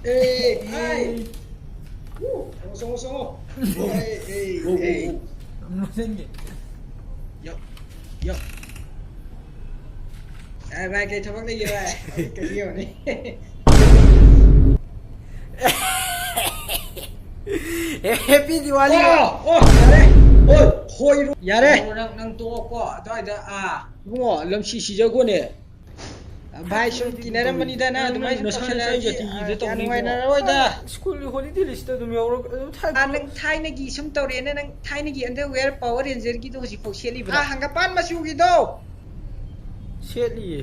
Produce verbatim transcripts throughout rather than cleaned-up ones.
ꯑꯦ, ꯑꯥꯏ꯫ ꯎ, ꯆꯪꯉꯣ, ꯆꯪꯉꯣ, ꯆꯪꯉꯣ꯫ ꯑꯦ, ꯑꯦ, ꯑꯦ꯫ ꯌꯥꯝ ꯅꯣꯛꯆꯅꯤꯡꯉꯦ꯫ ꯌꯥꯝ, ꯌꯥꯝ꯫ ꯑꯦ, ꯚꯥꯏ, ꯀꯩ ꯊꯕꯛ ꯂꯩꯒꯦ, ꯚꯥꯏ? ꯀꯩ ꯌꯦꯡꯉꯨꯅꯤ? Happy Diwali! ꯑꯣ, ꯑꯣ, ꯌꯥꯔꯦ꯫ ꯑꯣ, ꯍꯣꯏꯔꯣ-, ꯌꯥꯔꯦ꯫ ꯑꯣ, ꯅꯪ, ꯅꯪ ꯇꯣꯛꯑꯣꯀꯣ, ꯑꯗꯨꯋꯥꯏꯗ, ꯑꯥ꯫ ꯏꯕꯨꯡꯉꯣ, ꯂꯝꯁꯤ ꯁꯤꯖꯈꯣꯅꯦ꯫ ꯚꯥꯏ, ꯁꯨꯝ ꯀꯤꯅꯔꯝꯕꯅꯤꯗ, ꯅꯪ ꯑꯗꯨꯃꯥꯏꯅ ꯁꯨꯝ ꯅꯁꯥ ꯅꯁꯥꯒꯤ ꯇꯧꯁꯜꯂꯛꯑꯗꯤ, ꯖꯥꯇꯤꯒꯤꯗ ꯑꯥ, ꯀꯌꯥ ꯇꯧꯅꯤꯡꯕ꯭ꯔꯣ? ꯅꯨꯡꯉꯥꯏꯅꯔꯔꯣꯏꯗ꯫ ꯁ꯭ꯀꯨꯜꯒꯤ holiday list-ꯇ ꯑꯗꯨꯝ ꯌꯥꯎꯔꯒ ꯑꯗꯨꯝ ꯊꯥ-, ꯑꯥ, ꯅꯪ ꯊꯥꯏꯅꯒꯤ ꯁꯨꯝ ꯇꯧꯔꯦꯅ, ꯅꯪ ꯊꯥꯏꯅꯒꯤ underwear Power Ranger-ꯒꯤꯗꯣ ꯍꯧꯖꯤꯛꯐꯥꯎ ꯁꯦꯠꯂꯤꯕ꯭ꯔꯥ? ꯑꯥ, ꯍꯪꯒꯄꯥꯟ ꯃꯆꯨꯒꯤꯗꯣ꯫ ꯁꯦꯠꯂꯤꯌꯦ꯫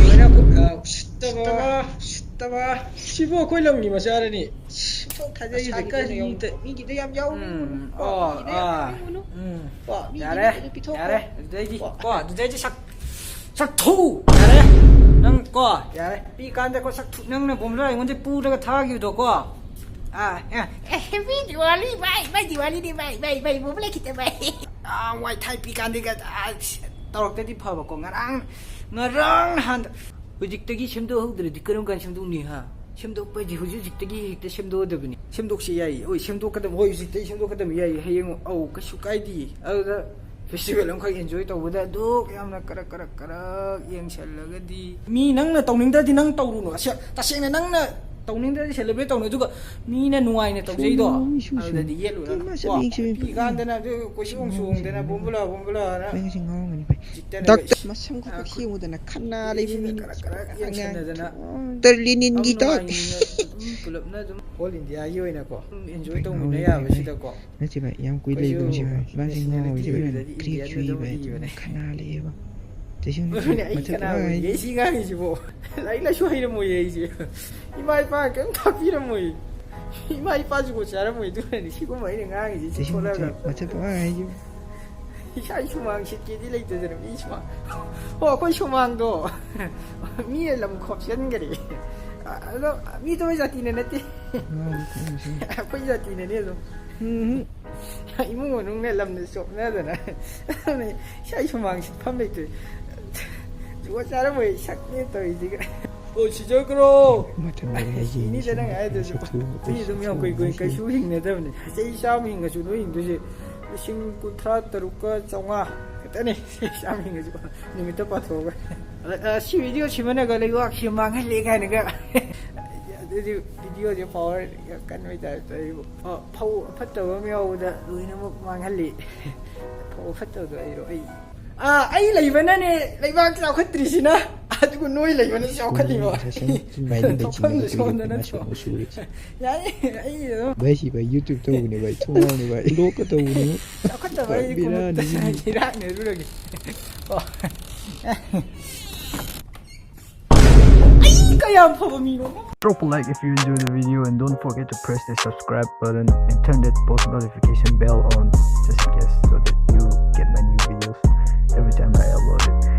ꯂꯣꯏꯅ ꯈꯨꯠ, ꯑꯥ, ꯎꯁꯤꯠꯇꯕ, ꯎꯁꯤꯠꯇꯕ꯫ ꯁꯤꯕꯨ ꯑꯩꯈꯣꯏ ꯂꯝꯒꯤ ꯃꯆꯥꯔꯅꯤ? ꯁꯨꯡꯊꯥ ꯊꯥꯖꯩ꯫ ꯃꯁꯥꯒꯤ ꯀꯔꯤ ꯀꯩꯅꯣ ꯌꯦꯡꯉꯨ꯫ ꯇ-, ꯃꯤꯒꯤꯗ ꯌꯥꯝ ꯌꯥꯎꯔꯤ꯫ ꯎꯝ, ꯀꯣ, ꯑꯣ, ꯃꯤꯒꯤꯗ ꯌꯥꯝ ꯑꯥ, ꯌꯥꯎꯔꯤ꯫ ꯎꯝ꯫ ꯀꯣ, ꯃꯤꯒꯤ ꯌꯥꯔꯦ, ꯃꯤꯒꯤꯗ ꯄꯤꯊꯣꯛꯈꯣ꯫ ꯌꯥꯔꯦ꯫ ꯑꯗꯨꯗꯩꯗꯤ, ꯀꯣ꯫ ꯀꯣ, ꯑꯗꯨꯗꯩꯗꯤ ꯁꯛ-, ꯁꯛꯊꯨ! ꯌꯥꯔꯦ꯫ ꯅꯪ ꯀꯣ, ꯌꯥꯔꯦ꯫ ꯄꯤꯛꯏꯀꯥꯟꯗ ꯀꯣ, ꯁꯛꯊꯨ-, ꯅꯪꯅ ꯕꯣꯝꯕꯨꯂꯥ ꯑꯩꯉꯣꯟꯗ ꯄꯨꯔꯒ ꯊꯥꯈꯤꯕꯗꯣ ꯀꯣ꯫ ꯑꯥ, ꯑꯦ꯫ ꯑꯦ, Happy Diwali, ꯚꯥꯏ, ꯚꯥꯏ, Diwali-ꯅꯤ, ꯚꯥꯏ, ꯚꯥꯏ, ꯚꯥꯏ, ꯕꯣꯝꯕꯨꯂꯥ ꯈꯤꯇ, ꯚꯥꯏ꯫ ꯑꯥ, ꯋꯥꯏ ꯊꯥꯏ ꯄꯤꯛꯏꯀꯥꯟꯗꯒ, ꯑꯥ, ꯇꯧꯔꯛꯇꯗꯤ ꯐꯕꯀꯣ꯫ ꯉꯔꯥꯡ, ꯉꯔꯥꯡ ꯅꯍꯥꯟ ꯍꯧꯖꯤꯛꯇꯒꯤ ꯁꯦꯝꯗꯣꯛꯍꯧꯗ꯭ꯔꯗꯤ ꯀꯔꯝ ꯀꯥꯟꯗ ꯁꯦꯝꯗꯣꯛꯅꯤ, ꯍꯥ? ꯁꯦꯝꯗꯣꯛꯄ ꯍꯥꯏꯁꯦ ꯍꯧꯖꯤꯛ ꯍꯧꯖꯤꯛꯇꯒꯤ ꯍꯦꯛꯇ ꯁꯦꯝꯗꯣꯛꯑꯗꯕꯅꯤ꯫ ꯁꯦꯝꯗꯣꯛꯁꯤ ꯌꯥꯏꯌꯦ꯫ ꯍꯣꯏ, ꯁꯦꯝꯗꯣꯛꯀꯗꯕ, ꯍꯣꯏ, ꯍꯧꯖꯤꯛꯇꯒꯤ ꯁꯦꯝꯗꯣꯛꯀꯗꯕ ꯌꯥꯏꯌꯦ꯫ ꯍꯌꯦꯡ, ꯑꯧ, ꯀꯩꯁꯨ ꯀꯥꯏꯗꯦ꯫ ꯑꯗꯨꯗ festival ꯑꯃꯈꯛ enjoy ꯇꯧꯕꯗ ꯑꯗꯨꯛ ꯌꯥꯝꯅ ꯀꯔꯛ, ꯀꯔꯛ, ꯀꯔꯛ ꯌꯦꯡꯁꯜꯂꯒꯗꯤ, ꯃꯤ ꯅꯪꯅ ꯇꯧꯅꯤꯡꯗ꯭ꯔꯗꯤ ꯅꯪ ꯇꯧꯔꯨꯅꯨ꯫ ꯑꯁꯦ-, ꯇꯁꯦꯡꯅ ꯅꯪꯅ ꯇꯧꯅꯤꯡꯗ꯭ꯔꯗꯤ celebrate ꯇꯧꯅꯨ꯫ ꯑꯗꯨꯒ ꯃꯤꯅ ꯅꯨꯡꯉꯥꯏꯅ ꯇꯧꯖꯩꯗꯣ, ꯁꯨ, ꯁꯨ, ꯁꯨ꯫ ꯑꯗꯨꯗꯗꯤ ꯌꯦꯠꯂꯨꯔꯅꯨ꯫ ꯀꯩ ꯃꯥ ꯀꯣ? ꯆꯠꯅꯤꯡ ꯆꯠꯅꯤꯡ ꯄꯤꯛꯏꯀꯥꯟꯗꯅ ꯑꯗꯨ ꯀꯣꯏꯆꯣꯡ ꯆꯣꯡꯗꯅ, ꯕꯣꯝꯕꯨꯂꯥ, ꯕꯣꯝꯕꯨꯂꯥꯅ ꯅꯪꯁꯦ ꯉꯥꯎꯔꯝꯒꯅꯤ ꯚꯥꯏ꯫ ꯆꯤꯠꯇꯅ ꯗꯥꯛꯇꯔ ꯂꯩ꯫ ꯃꯁꯝ ꯈꯛꯇ ꯑꯥ, ꯁꯦꯝꯃꯨꯗꯅ ꯈꯠꯅ ꯂꯩꯕ ꯁꯤꯗ ꯃꯤꯅꯤ꯫ ꯀꯔꯛ ꯀꯔꯛ ꯑꯉꯥꯡ ꯌꯦꯡꯁꯟꯅꯗꯅ ꯗꯥꯛꯇꯔ ꯂꯦꯅꯤꯟꯒꯤ ꯌꯥꯝ ꯗꯥꯛ-, ꯅꯨꯡꯉꯥꯏꯅ ꯑꯗꯨꯝ ꯄꯨꯂꯞꯅ ꯑꯗꯨꯝ all India-ꯒꯤ ꯑꯣꯏꯅꯀꯣ ꯑꯗꯨꯝ enjoy ꯇꯧꯃꯤꯟꯅ ꯌꯥꯕꯁꯤꯗꯀꯣ꯫ ꯅꯠꯇꯦ ꯚꯥꯏ, ꯌꯥꯝ ꯀꯨꯏ ꯑꯩꯈꯣꯏꯁꯨ ꯂꯩꯒꯨꯝꯁꯤ ꯚꯥꯏ꯫ ꯃꯥꯁꯦ nationality ꯉꯥꯎꯔꯤꯁꯦ ꯚꯥꯏ꯫ ꯑꯣꯏꯕꯗꯗꯤ ꯀ꯭ꯔꯤꯛ Indian ꯆꯨꯏ ꯑꯗꯨꯝ ꯚꯥꯏ꯫ ꯏꯕꯅꯦ꯫ ꯈꯠꯅ ꯂꯩꯌꯦꯕ꯫ ꯆꯦꯁꯨ ꯑꯗꯨꯅꯦ ꯑꯩ ꯈꯠꯅ ꯀꯅꯥ ꯑꯣꯏꯔꯤꯒꯦ? ꯍꯥꯏ꯫ ꯑꯩ ꯁꯤ ꯉꯥꯡꯉꯤꯁꯤꯕꯣ꯫ ꯂꯥꯏꯔꯤꯛ ꯂꯥꯏꯁꯨ ꯍꯩꯔꯝꯃꯣꯏꯌꯦ ꯑꯩꯁꯦ꯫ ꯏꯃꯥ ꯏꯄꯥꯅ ꯀꯔꯤꯝ ꯇꯥꯛꯄꯤꯔꯝꯃꯣꯏ꯫ ꯏꯃꯥ ꯏꯄꯥꯁꯨ ꯀꯣ ꯆꯥꯔꯝꯃꯣꯏ꯫ ꯑꯗꯨꯅꯅꯤ ꯁꯤꯒꯨꯝꯕ ꯑꯩꯅ ꯉꯥꯡꯉꯤꯁꯦ꯫ ꯆꯦꯁꯨ ꯆꯤꯊꯣꯛꯂꯒ꯫ ꯃꯊꯛ-, ꯃꯊꯛꯇ ꯉꯥꯡꯉꯤꯁꯦ꯫ ꯏꯁꯥꯒꯤ ꯁꯨꯃꯥꯡ ꯁꯤꯠꯀꯦꯗꯤ ꯂꯩꯇꯗꯅ ꯃꯤ ꯁꯨꯃꯥꯡ꯫ ꯍꯣ, ꯑꯩꯈꯣꯏ ꯁꯨꯃꯥꯡꯗꯣ ꯃꯤꯅ ꯂꯝ ꯈꯣꯞꯆꯟꯈꯔꯦ꯫ ꯑꯗꯣ ꯃꯤ ꯑꯇꯣꯞꯄ ꯖꯥꯇꯤꯅ ꯅꯠꯇꯦ꯫ ꯉꯥꯎꯕ ꯈꯣꯠꯂꯤꯁꯦ꯫ ꯑꯩꯈꯣꯏ ꯖꯥꯇꯤꯅꯅꯦ ꯑꯗꯨꯝ꯫ ꯎꯝ꯫ ꯏꯃꯨꯡ ꯃꯅꯨꯡꯅ ꯂꯝꯗ ꯆꯣꯞꯅꯗꯅ꯫ ꯏꯁꯥꯒꯤ ꯁꯨꯃꯥꯡ ꯁꯤꯠꯐꯝ ꯂꯩꯇ꯭ꯔꯦ꯫ ꯖꯨꯒꯣꯠ ꯆꯥꯔꯝꯃꯣꯏ ꯁꯛꯅꯦ ꯇꯧꯔꯤꯁꯤꯒ꯫ ꯑꯣ, ꯁꯤꯖꯈ꯭ꯔꯣ꯫ ꯃꯊꯪꯗ ꯁꯤꯅꯤꯗ ꯅꯪ ꯍꯥꯏꯗꯨꯁꯨ꯫ ꯃꯤ ꯑꯗꯨꯝ ꯌꯥꯝ ꯀꯨꯏ ꯀꯨꯏ ꯀꯩꯁꯨ ꯍꯤꯡꯅꯗꯕꯅꯤ꯫ ꯆꯍꯤ ꯆꯥꯝꯃ ꯍꯤꯡꯉꯁꯨ ꯅꯣꯏ ꯍꯤꯡꯗꯣꯏꯁꯦ ꯂꯤꯁꯤꯡ ꯀꯨꯟꯊ꯭ꯔꯥ ꯇꯔꯨꯛꯀ ꯆꯥꯝꯃꯉꯥ ꯈꯛꯇꯅꯤ꯫ ꯆꯍꯤ ꯆꯥꯝꯃ ꯍꯤꯡꯉꯁꯨ ꯅꯨꯃꯤꯠꯇ ꯄꯥꯊꯣꯛꯑꯒ꯫ ꯑ, ꯑ, ꯁꯤ ꯚꯤꯗꯤꯑꯣ ꯁꯤꯃꯅꯒ ꯂꯩꯕꯥꯛꯁꯤ ꯃꯥꯡꯍꯜꯂꯦ ꯀꯥꯏꯅꯒ꯫ ꯑꯗꯨꯗꯤ ꯚꯤꯗꯤꯑꯣꯁꯦ ꯄꯋꯥꯔ ꯌꯥꯝ ꯀꯟꯕꯩ ꯇꯥꯏꯞꯇ ꯑꯩꯕꯨ꯫ ꯑ, ꯐꯧ ꯑꯐꯠꯇꯕ ꯑꯃ ꯌꯥꯎꯕꯗ ꯂꯣꯏꯅꯃꯛ ꯃꯥꯡꯍꯜꯂꯤ꯫ ꯐꯧ ꯑꯐꯠꯇꯕꯗꯣ ꯑꯩꯔꯣ? ꯑꯩ, ꯑ, ꯑꯩ ꯂꯩꯕꯅꯅꯦ ꯂꯩꯕꯥꯛ ꯆꯥꯎꯈꯠꯇ꯭ꯔꯤꯁꯤꯅ꯫ ꯑꯗꯨꯒ ꯅꯣꯏ ꯂꯩꯕꯅ ꯆꯥꯎꯈꯠꯂꯤꯕ꯫ ꯊꯣꯛꯐꯝꯗꯨ ꯁꯣꯝꯗ ꯅꯠꯇ꯭ꯔꯣ? ꯌꯥꯏ, ꯑꯩ ꯑꯗꯨꯝ꯫ ꯚꯥꯏ, ꯁꯤ ꯚꯥꯏ, YouTube ꯇꯧꯕꯅꯦ ꯚꯥꯏ, ꯊꯣꯡꯅꯥꯎꯅꯦ ꯚꯥꯏ, ꯂꯣꯛꯀ ꯇꯧꯕꯅꯦ꯫ ꯆꯥꯎꯈꯠꯇꯕ ꯑꯩ ꯈꯣꯡꯎꯞꯇ ꯕꯦꯔꯥꯅꯤ꯫ ꯏꯔꯥꯛꯅꯔꯨꯔꯒꯦ꯫ ꯑꯣ꯫ ꯑꯩ ꯀꯌꯥꯝ ꯐꯕ ꯃꯤꯅꯣ꯫ Drop a like if you enjoy the video and don't forget to press the subscribe button and turn that post notification bell on just in case so that you get my new videos every time I upload it.